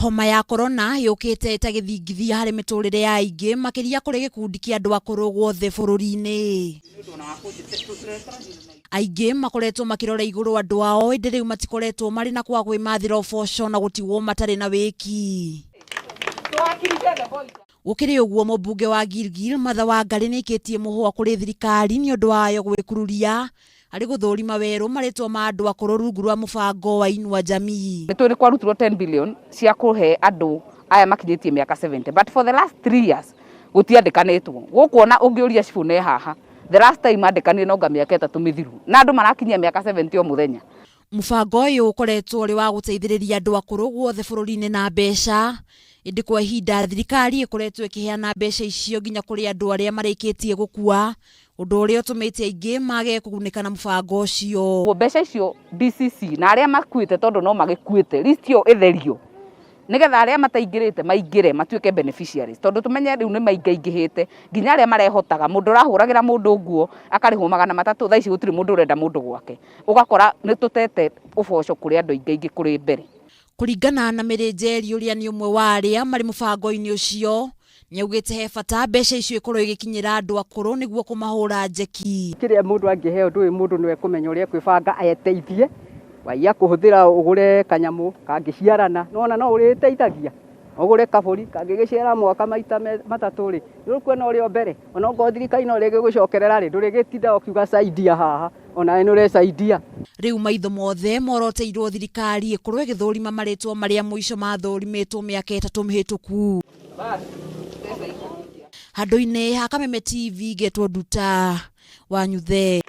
Homa ya korona yũkĩte ta gĩthingithia harĩ mĩtũrĩre ya aingĩ makĩria kũrĩ gĩkundi kĩa andũ akũrũ guothe bũrũri-inĩ. Aingĩ makoretwo makĩrora igũrũ andũ ao ĩndĩ rĩu matikoretwo marĩ na kwa kwĩmathĩra ũboco na gũtigwo matarĩ na wĩki. Gũkĩrĩ ũguo mũmbunge wa Gilgil Martha Wangari nĩaikĩtie mũhũa kũrĩ thirikari nĩ ũndũ wayo gwĩkururia harĩ gũthũrima werũ marĩtwa ma andũ akũrũ rungu rwa mũbango wa Inua Jamii. Nĩ tũĩ kwarutirwo 10 billion cia kũhe andũ aya makinyĩtie mĩaka 70, but for the last 3 years gũtiandĩkanĩtwo. Gũkũ ona ũngĩũria cibũ ne haha, the last time andĩkanire no nga mĩaka 3 mĩthiru, na andũ marakinyia mĩaka 70 o mũthenya. Mũbango ũyũ ũkoretwo ũrĩ wa gũteithĩrĩria andũ akũrũ guothe bũrũri-inĩ na mbeca, ĩndĩ kwa ihinda thirikari ĩkoretwo ĩkĩheana mbeca icio nginya kũrĩ andũ arĩa marĩkĩtie gũkua, ũndũ ũrĩa ũtũmĩte aingĩ mage kũgunĩka na mũbango ũcio. Mbeca icio DCC na arĩa makuĩte tondũ no magĩkuĩte, list ĩyo ĩtherio nĩgetha arĩa mataingĩrĩte maingĩre matuĩke beneficiaries, tondũ tũmenye rĩu nĩ maingaingĩhĩte nginya arĩa marehotaga. Mũndũ ũrahũragĩra mũndũ nguo akarĩhwo 300, thaa ici gũtirĩ mũndũ ũrenda mũndũ gwake, ũgakora nĩ tũtete ũboco kũrĩ andũ aingĩ aingĩ kũrĩ mbere. Kũringana na Mary Njeri ũrĩa nĩ ũmwe wa arĩa marĩ mũbango-inĩ ũcio, nĩaugĩte he bata mbeca icio ikorwo igĩkinyĩra andũ akũrũ nĩguo kũmahũra njeki. Kĩrĩa mũndũ angĩheo ndũĩ, mũndũ nĩwe kũmenya ũrĩa ekwĩbanga eteithie, waiya kũhũthĩra ũgũre kanyamũ kangĩciarana, nĩwona no ũrĩteithagia, ũgũre kabũri kangĩgĩciara mwaka maita matatũ rĩ, nĩũkuona ũrĩ o mbere, ona okorwo thirikari no ĩrĩgĩgũcokerera rĩ, ndũrĩgĩtinda ũkiuga saidia haha, onawe nĩũresaidia. Rĩu maitho mothe moroteirwo thirikari ĩkorwo ĩgĩthũrima marĩtwa marĩa mũico mathũrimĩtwo mĩaka 3 mĩhĩtũku. Handũ-inĩ ha Kameme TV ngetwo Nduta Wanyuthe.